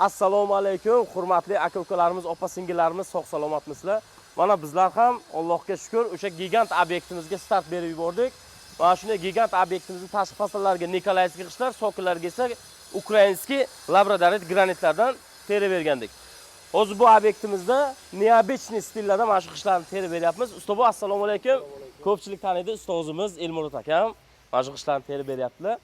Assalomu alaykum, hurmatli aka-ukalarimiz, opa-singillarimiz, sog' salomatmisizlar? Mana bizlar ham, Allohga shukr, o'sha gigant obyektimizga start berib yubordik. Mana shunday gigant obyektimizni tashqi fasadlariga Николаевский g'ishtlar, sokinlarga esa украинский labradorit granitlardan terib bergandik. Hozir bu obyektimizda необычный stillarda mana shu g'ishtlarni terib beryapmiz. Ustobo, assalomu alaykum. Ko'pchilik taniydi, ustozimiz Elmurod akam mana shu g'ishtlarni terib beryaptilar.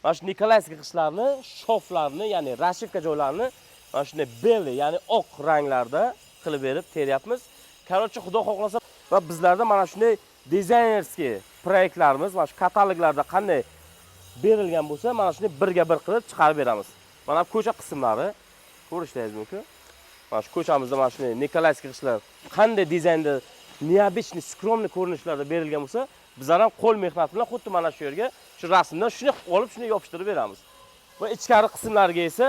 Mana shu Николаевский g'ishtlarni, шов larni, ya'ni расшивка joylarini mana shunday белый, ya'ni oq ranglarda qilib berib teryapmiz. Короче, xudo xohlasa va bizlarda mana shunday дизайнерский proyektlarimiz, mana shu kataloglarda qanday berilgan bo'lsa, mana shunday birga bir qilib chiqarib beramiz. Mana bu ko'cha qismlari ko'rishingiz mumkin. Mana shu ko'chamizda mana shunday Николаевский g'ishtlar qanday dizaynda, необычный, скромный ko'rinishlarda berilgan bo'lsa, bizlar ham qo'l mehnati bilan xuddi mana shu yerga shu rasmdan shuni olib, shuni yopishtirib beramiz. Va ichkari qismlariga esa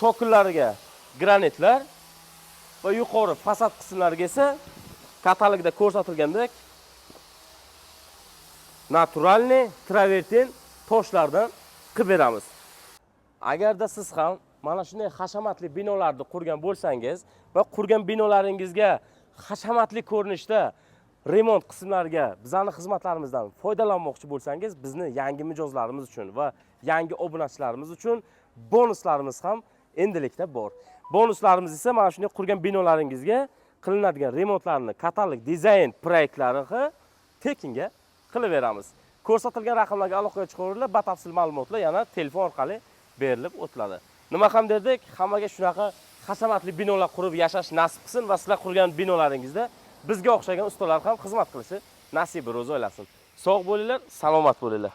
sokillariga granitlar va yuqori fasad qismlariga esa katalogda ko'rsatilgandek натуральный travertin toshlardan qilib beramiz. Agarda siz ham mana shunday hashamatli binolarni qurgan bo'lsangiz va qurgan binolaringizga hashamatli ko'rinishda remont qismlariga bizani xizmatlarimizdan foydalanmoqchi bo'lsangiz, bizni yangi mijozlarimiz uchun va yangi obunachilarimiz uchun bonuslarimiz ham endilikda bor. Bonuslarimiz esa mana shunday qurgan binolaringizga qilinadigan remontlarni katalog dizayn proyektlarini tekinga qilib beramiz. Ko'rsatilgan raqamlarga aloqaga chiqaveringlar, batafsil ma'lumotlar yana telefon orqali berilib o'tiladi. Nima ham derdik, hammaga shunaqa hashamatli binolar qurib yashash nasib qilsin va sizlar qurgan binolaringizda bizga o'xshagan ustalar ham xizmat qilishi nasibi ro'zi o'ylasin. Sog' bo'linglar, salomat bo'linglar.